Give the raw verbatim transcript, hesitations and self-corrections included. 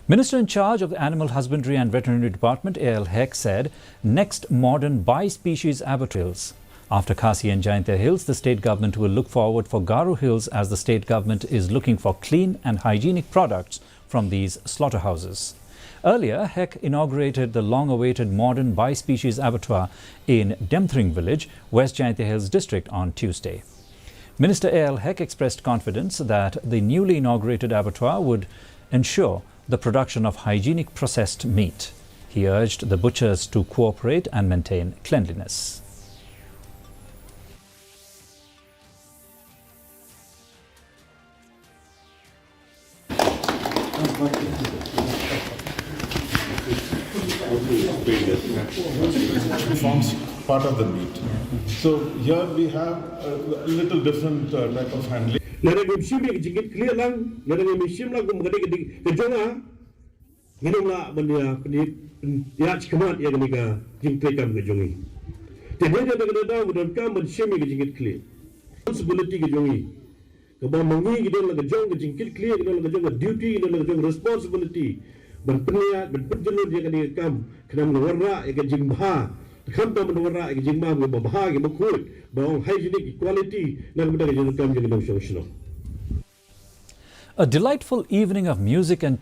Minister in charge of the Animal Husbandry and Veterinary Department, A L Hek, said next modern bi-species abattoirs. After Khasi and Jaintia Hills, the state government will look forward for Garo Hills as the state government is looking for clean and hygienic products from these slaughterhouses. Earlier, Hek inaugurated the long-awaited modern bi-species abattoir in Demthring village, West Jaintia Hills district, on Tuesday. Minister A L Hek expressed confidence that the newly inaugurated abattoir would ensure the production of hygienic processed meat. He urged the butchers to cooperate and maintain cleanliness. Forms part of the meat. So here we have a little different uh, type of handling. Lada ngim shim ïa ka jingkitkhlieh lang, lada ngim shim lang kum ka dei ka dei ka jong nga, ngin ym lah ban ïa pynïaid pynïaid khmat ïa kane ka jingtrei kam ka jong ngi. Te dei da ka dei da u donkam ban shim ïa ka jingkitkhlieh. Responsibility ka jong ngi. Kaba ma ngi ki don la ka jong ka jingkitkhlieh, ki don la ka jong ka duty, ki don la ka jong ka responsibility ban pynïaid, ban pynjulun ïa kane ka kam, khnang ba ngin wanrah ïa ka jingbha. Te khamtam ban wanrah ïa ka jingbha, ba bha, ba khuid, ba ong hygienic, quality na ka bynta ka jingdonkam jong ki nongshong shnong. A delightful evening of music and